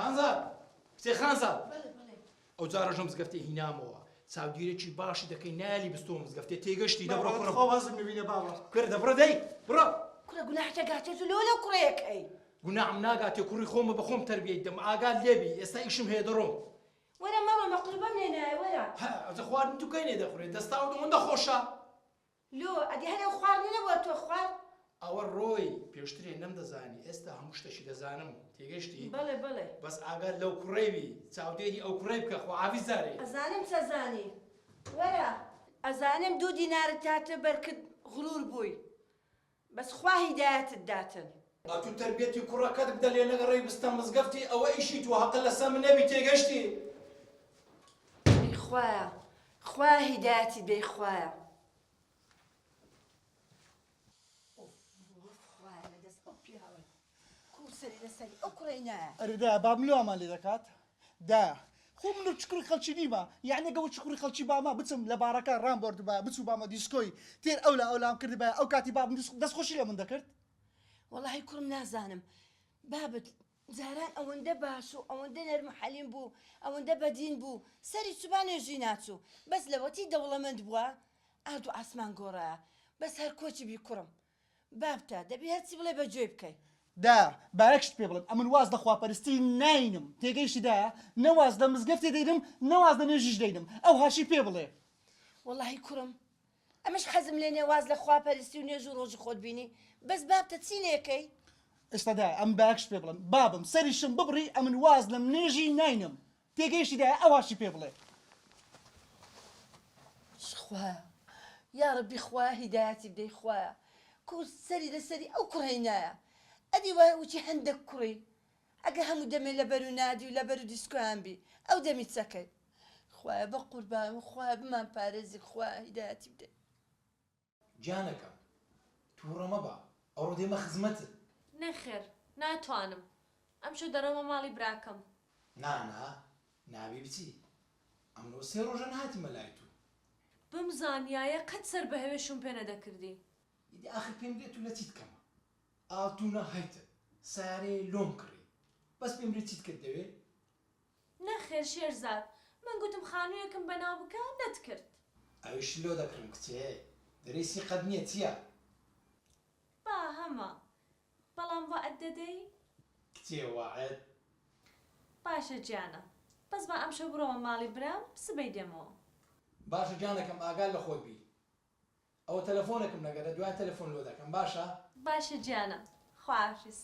خانزاد کچێ خانزاد ئەو جارەش لە مزگەفتێ هینامەوە چاودیرێکی باشی دەکەی نالی بستۆ مزگەفتێ تێگەشتی دەبڕۆ کوڕم خۆ وازم نەبینە بابە کورە دەبڕۆ دەی بڕۆ کوڕە گوناحتە گاتێ تو لۆ لەو کوڕەیەکەی گوناحم ناگاتێ کوڕی خۆمە بە خۆم تەربیەی دەم ئاگات لێبی ئێستا ئیشم هەیە دەڕۆم. وەرە مەڕۆ مەقروبەم لێ نایە وەرە. هە ئەجە خواردن تو کەی لێ دەخورێ دەستاوت ئەوەندە خۆشە. لۆ ئەدی هەر ئەو خواردنە نەبوە تۆ خوارد. ئەوە ڕۆی پێشترێ نەمدەزانی ئێستا هەموو شتەکی دەزانم تێگەشتی؟ بەڵێ بەڵێ. بەس ئاگات لەو کوڕەی بی چاودێری ئەو کوڕەی بکە خواحافیز جارێ. ئەزانم چەزانی وەرە. ئەزانم دوو دینارت هاتە بەرکت غرور بووی بەس خوا هیدایەتت داتن. ئەتوو تەربیەتی کوڕەکەت بدە لێنەگەڕێی بستە مزگەفتی ئەوە ئیشی تووە هەقە لەسەر من نەبی تێگەشتی؟ ئەی خوایە خوایە هیدایەتی دەی خوایە. ئەرێ دایە بابم لۆ وامان لێ دەکات؟ دایە خۆ من چ کوڕی خەڵکی نیمە یەعنی گە چ کوڕی خەڵکی بامە بچم لە باڕەکە ڕام بۆردبایە بچووبامە دیسکۆی تێر ئەولا ئەولام کردبایە ئەو کاتی بابم دەستخۆشی لە من دەکرد؟ وەڵاهی کوڕم نازانم بابت جاران ئەوەندە باش و ئەوەندە نەرم و حەلیم بوو ئەوەندە بەدین بوو سەری چوبا نوێژی ناچوو بەس لەوەتی دەوڵەمەند بووە ئارد و ئاسمان گۆڕایە بەس هەر کۆچی بی کوڕم بابتە دەبی هەرچی بڵێ بە گوێی بکەی. دایە با یەک شت پێ بڵێم ئەمن واز لە خواپەرستی ناینم تێگەیشتی دایە نە واز لە مزگەفتێ دەینم نە واز لە نوێژیش دەینم ئەوهاشی پێ بڵێ. وەڵاهی کوڕم ئەمش حەزم لێ نیە واز لە خوا پەرستی و نوێژ و ڕۆژی خۆت بینی بەس بابتە چی لێکەی؟ ئێستا دایە ئەمن با یەک شت پێ بڵێم بابم سەریشم ببڕی ئەمن واز لە نوێژی ناینم تێگەیشتی دایە ئەوهاشی پێ بڵێ. خوایە یاڕەبی خوایە هیدایەتی بدەی خوایە کو سەری لەسەری ئەو کوڕەی نایە ئەدی وای وچی هەندەک کوڕی ئەگە هەموو دەمێ لەبەر و نادی و لەبەر و دیسکۆیان بی ئەو دەمی چەکەی خوایە بەقوربان خوایە بمان پارێزی خوایە هیدایەتی بدەی. گیانەکەم توڕە مەبە ئەوڕۆ دێمە خزمەتت. نەخێر ناتوانم ئەمشەو دەڕۆمە ماڵی براکەم. نا نا نابی بچی ئەمرۆ سێ ڕۆژە نەهاتیمە لای تو. بمزانیایە قەت سەر بە هەوێ شوم پێ نەدەکردی. ئیدی ئاخر پێم برێ تو لە چیت کەمە ئاڵتونە هەیتە سەیارەیە لۆم کڕی بەس پێم برێ چیت کرد دەوێ. نەخێر شێرزاد من گوتم خانوویەکم بەناو بکە نەتکرد. ئەویش لۆ دەکڕم کچێ دەرێی سیقەت نیە چیە؟ با هەمە بەڵام وەعد دەدەی؟ کچێ وەعد. باشە گیانە بەس با ئەمشەو بڕۆمە ماڵی برام سبەی دێمەوە. باشە گیانەکەم ئاگات لە خۆت بی ئەوە تەلەفۆنێکم لەگەرە دوای تەلەفۆن لۆ دەکەم باشە؟ باشە گیانە خواحافیز.